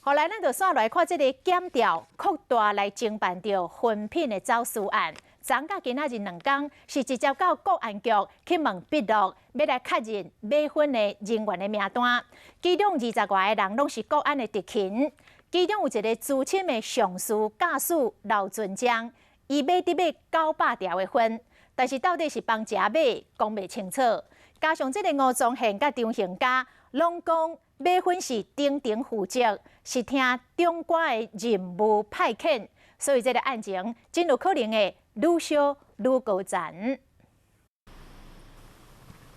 後來咱就煞來看這个檢調擴大來偵辦著薰品的走私案。昨佮今仔日兩工是直接到國安局去問筆錄，欲來確認買薰的人員的名單。其中20外个人攏是國安的特勤，其中有一个資深的上士駕駛劉尊章，伊買得欲900條的薰，但是到底是幫誰買，講袂清楚。加上這个吳宗憲佮張興嘉攏講買薰是頂層負責，是聽長官的任務派遣，所以這个案情真有可能會愈燒愈高層。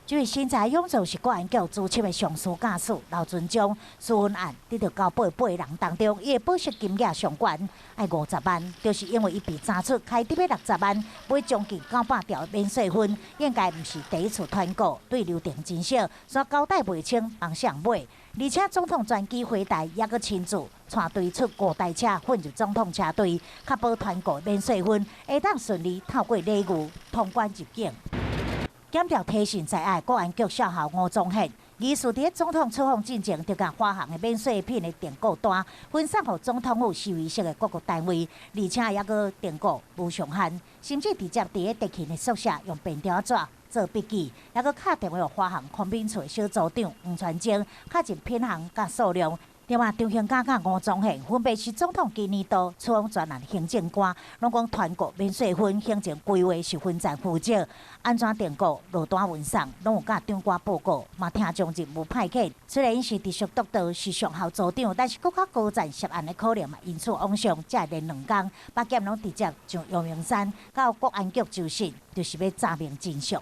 這位身材勇壯是國安局資深的上士駕駛劉尊章，私薰案得著988人當中，伊的保釋金額上懸，愛50萬，就是因為伊被查出開得欲60萬買將近900條免稅薰，應該毋是第一次團購，對流程真熟，煞交代袂清，幫誰買？而且總統專機回台，猶閣親自帶隊出五台車混入總統車隊，確保團購免稅薰會當順利透過禮遇通關入境。檢調提訊在案，國安局少校吳宗憲，疑似佇總統出訪進前，就共華航的免稅品的訂購單分送予總統府時威式的各個單位，而且猶閣訂購無上限，甚至直接佇咧特勤的宿舍用便條紙做筆記，猶閣敲電話予華航空品處的小組長黃傳晶確認品項佮數量。另外，張興嘉佮吳宗憲分別是總統今年度出訪專案行政官，攏講團購免稅薰行前規劃是分層負責，按怎訂購落單運送，攏有佮長官報告，嘛聽從任務派遣。雖然𪜶是直屬督導是上校組長，但是閣較高層涉案的可能嘛，因此往上才會連兩工，北檢攏直接上陽明山到國安局就訊，就是欲查明真相。